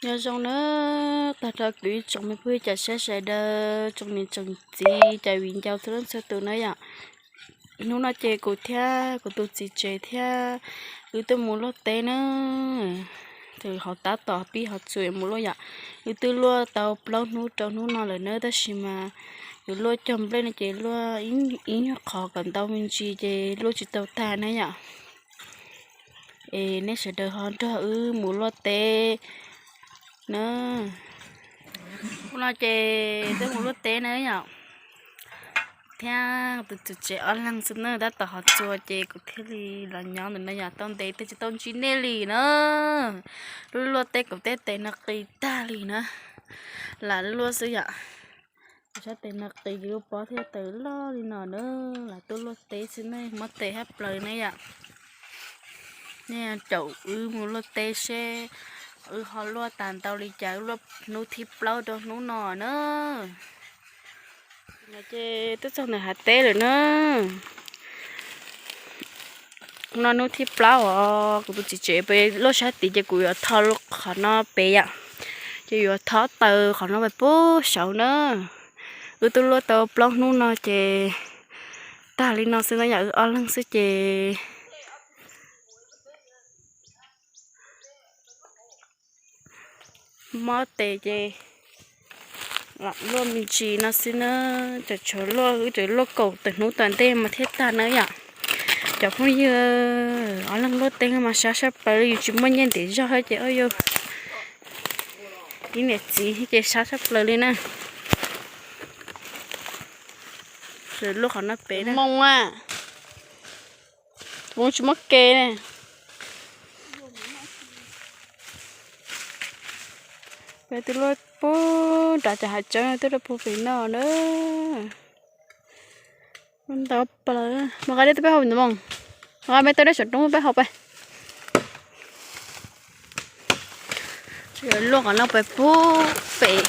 Nyob zoo na, tag nrho kuv ib tsoom me phooj ywg cov saib sawv daws, tsoom niam tsoom txiv, cov viv ncaus txhua leej txhua tus na yom. Hnub no ces kuv thiab kuv tus txiv tsev thiab wb twb mus luaj teb na. Ces hauv tab tom pib hauv tsuas mus luaj yom. Wb twb luaj tau plaub hnub rau hnub no lawm na, tab sis mas wb luaj cog nplej no ces luaj ib nyuag qhov kom ntau me ntsis ces luaj tsis tau tag na yom. Es nej sawv daws ho nrog wb mus luaj teb na. Hnub no ces twb mus luaj teb na yom, thiab tus txiv tsev ob leeg xwb na, tab tom hauv tsuas ces kuv thiaj li los nyob ntawm no yom, tau ntev twb tsis tau ntsib nej li na. Luaj luaj teb kuv tej tes no qis tag li na, lam luaj xwb yom. Kuv sab tes no qis ces lub pob thiaj tawm loj li no na, lam tuaj luaj teb xwb ne, mob tes hab plaws ne yom. Nej caum wb mus luaj teb seb wb ho luaj tas ntau li cas, wb luaj hnub thib plaub rau hnub no na. No ces twb txog ntawm hav teb lawm na. No hnub thib plaub os, kuv tus txiv tsev pem luaj sab tid ces kuv yuav tho qhov no pem yom. Ces yuav tho taws qhov no pem pub saud na. Wb twb luaj tau plaub hnub no ces tag li no xwb na yom, wb ob leeg xwb ces mob tes ces lam luaj me ntsis no xwb na. Cov tshuav luaj, wb tseem luaj kaum tawm hnub tom ntej mas thiaj tag na yom. Cov phooj ywg, ob leeg luaj teb mas sab sab plaws li, yus tsis muaj nyiaj ntim zog ces ua yus ib niam txiv ces sab sab plaws li na. Luaj qhov no pem moo a, moo tsis muaj ke ne. Peb twb luaj pug nrad cov hav tsawb twb luaj pug pem no na. Ntau plaws, mus nqa dej tuaj peb haus ntawm moo. Nqa me tau dej saum roob peb haus peb. Luaj qhov no pem pug pem,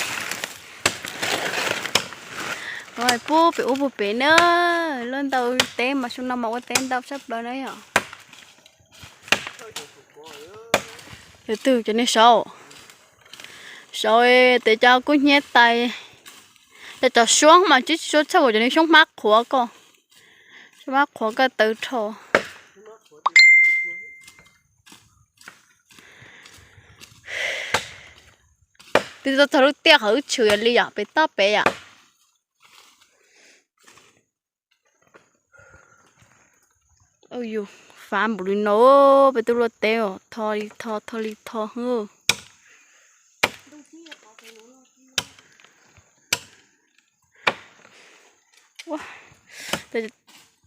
pug pem ub pug pem na. Luaj ntau teb mas xyoo no mas ua teb ntau sab plaws na yom. Tus twg cov niag saud, saud tes cov kub hnyiab tais, cov cov suab mas tsis tsis suab txhawj, cov niag xyoob hmab qhuav ko, xyoob hmab qhuav ko tawv rho. Twb txog lub tiaj qhov wb tshwm li yom, pem toj pem yom. Yus fav npaum li no, peb twb luaj teb os, tho li tho, tho li tho hwb.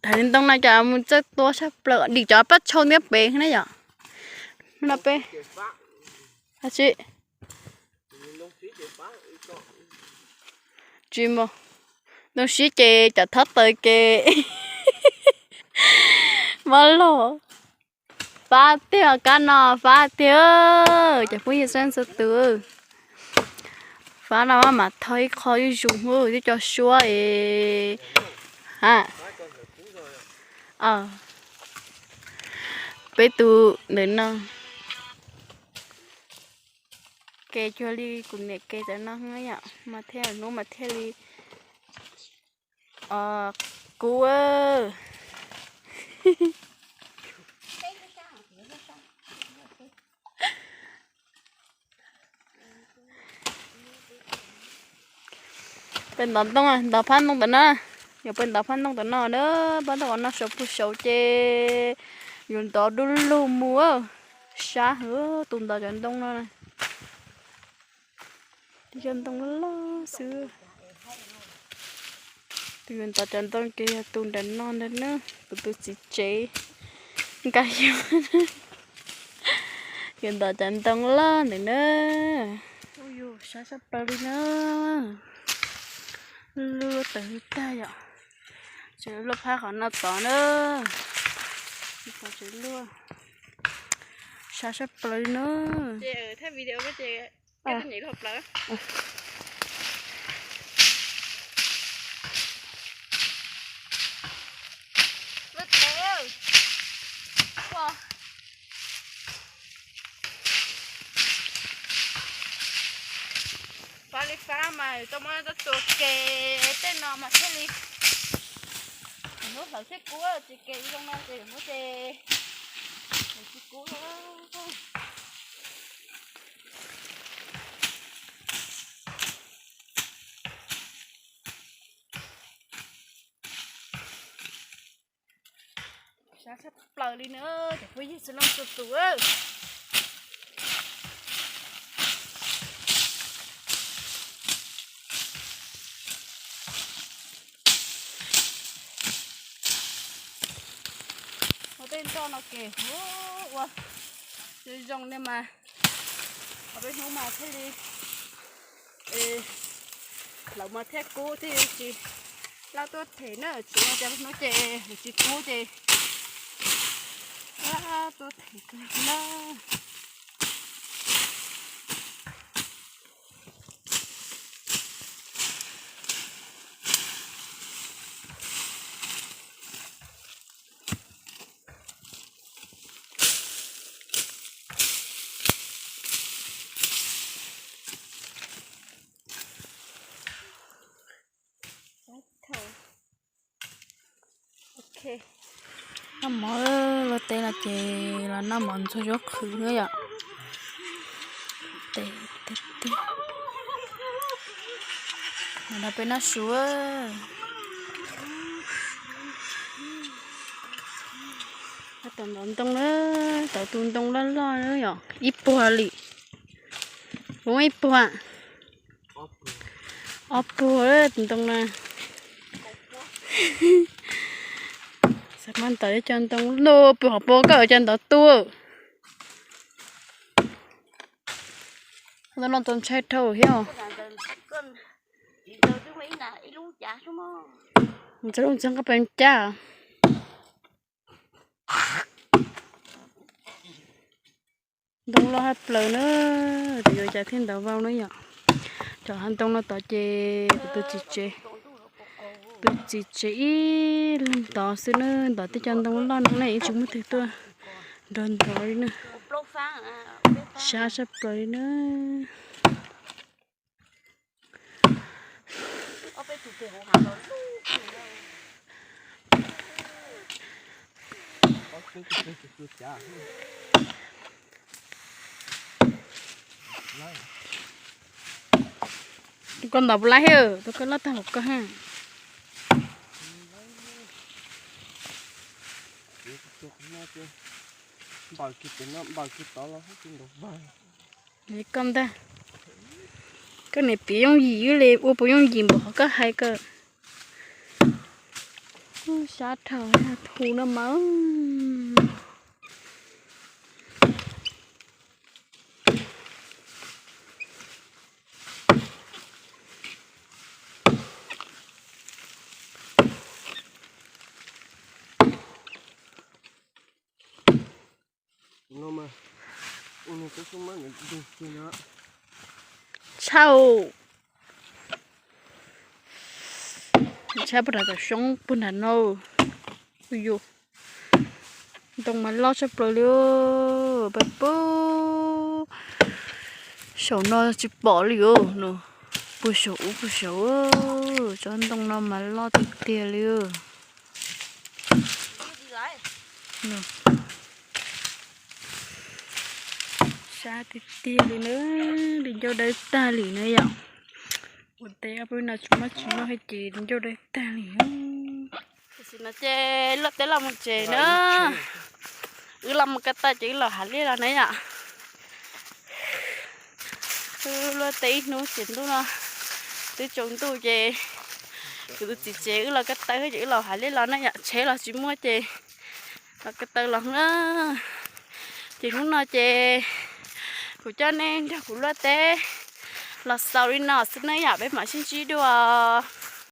Hais li ntoo no cas mus txawj tua sab plaws, dim cov paj tshau ntiab pem ne yom. No peb, tsis, tsis mus, ntoo sib ces cov thob taws ces mab log. Fab tiag, kab no fab tiag, cov phooj ywg txhua tus. Fab no maj mam tho ib qho zuj zus, twb cov suab es, ha, peb tus ntawm no. Kev cuag li kuv niam kev tam no yom, mas thiaj hnub mas thiaj li kub. Peb ntov ntoo, ntov phab ntoo tam no, yog peb ntov phab ntoo tam no na, phab ntoo qhov no saum puag saud ces yus ntov du lug mus, sab heev tus ntov cov ntoo no. Cov ntoo loj loj xwb. Tus yuav ntov cov ntoo ces yog tus nram no ntag na, kuv tus txiv tsev. Nkaj yog, yuav ntov cov ntoo loj ntawm na. Sab sab plaws li na. Luaj tawm tag yom. Tseem luaj phab qhov no tod na. Tseem luaj. Sab sab plaws li na. Li fab mas tau muab tua ke, tej no mas thiaj li, hnub hlawv thiaj kub, tsis ke zoo no ces hnub ces tsis kub. Sab tshaj plaws li na, cov phooj ywg txhua leej txhua tus. Ua tej nroj no ces ua zoo zoo li mas, ob peb hnub mas thiaj li hlawv mas thiaj kub thiaj tsis laj tuaj them na, tsis ua cas hnub ces tsis kub ces tuaj them na. Noj mov, luaj teb los ces los noj mov ntxuag zaub qhwv na yom. Tes, tes, tes. Los peb noj su. Tom ntov ntoo na, tom tus ntoo loj loj na yom, ib puag li. Puas muaj ib puag? Ob puag tus ntoo na. Xav mas ntov cov ntoo loj puag hov puag koj cov ntov tuaj. Ntoo no txaus ntshai dhau thiab. Ntxeev lub ntxeev qab pes cab. Ntoo loj haj plaws na, tus yuav cas thiaj ntov vau na yom. Cov hav ntoo no tod ces kuv tus txiv tsev, tus txiv tsev ib leeg ntov xwb na, ntov tej cov ntoo loj no ne, yeej tsis muaj twg tuaj nrog ntov li na. Sab tshaj plaws li na. Tus koj ntov puas laib, tus koj loj tag npaum koj ha. Koj ntag, koj niam piav yooj yim wb li, ua puas yooj yim npaum qhov koj hais koj. Sab dhau, hu no mas. Tshau. Tshab puag nram tom xyoob puag nram no. Ua yus, ntoo mas loj tshaj plaws li. Pab pub saum no tsis pom li os. Puag saum ub puag saum, tsob ntoo no mas loj tiag tiag li. Sab tiag tiag li na, li ncauj dawb tag li na yom. Ua teb ob peb no tsis muaj tsis muaj hais ces li ncauj dawb tag li. Tam sim no ces luaj teb los mus tsev na. Wb los mus ko taw ces wb los hais liaj los na yom. Wb luaj teb ib hnub ces ntuj no twb tsaus ntuj ces kuv tus txiv tsev wb los ko taw ces wb los hais liaj los na yom, tsheb los tsis muaj ces los ko taw los na. Ces hnub no ces kuv coj nej nrog kuv luaj teb los xaus li no xwb na yom, peb mam sib ntsib dua.